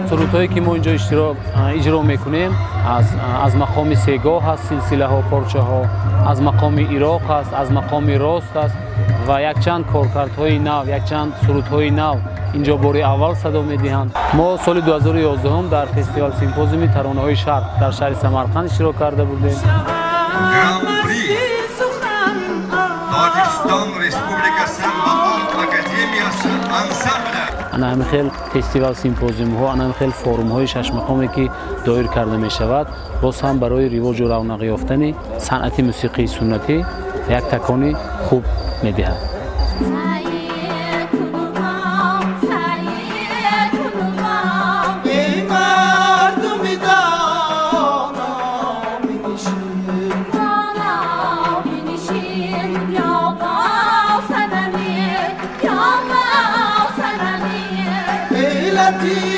Сурудҳое ки мо инҷо иҷро мекунем аз мақоми сегоҳ ҳаст, силсилаҳо, порчаҳо, аз мақоми Ироқ аст, аз мақоми рост аст ва якчанд коркардҳои нав, якчанд сурудҳои нав инҷо бори аввал садо медиҳанд. Мо соли 2011 дар фестивал симпозиуми таронаҳои шарқ дар шаҳри Самарқанд иштирок карда будем. Гран-при Тоҷикистон Республикасы Мақом Академиясы ансамбля. Ана ҳамин хел фестивал симпозиумҳо, ана ҳамин хел форумҳои шашмақоме ки доир карда мешавад, боз ҳам барои ривоҷу равнақ ёфтани санъати мусиқии суннатӣ як такони хуб медиҳад. Latif.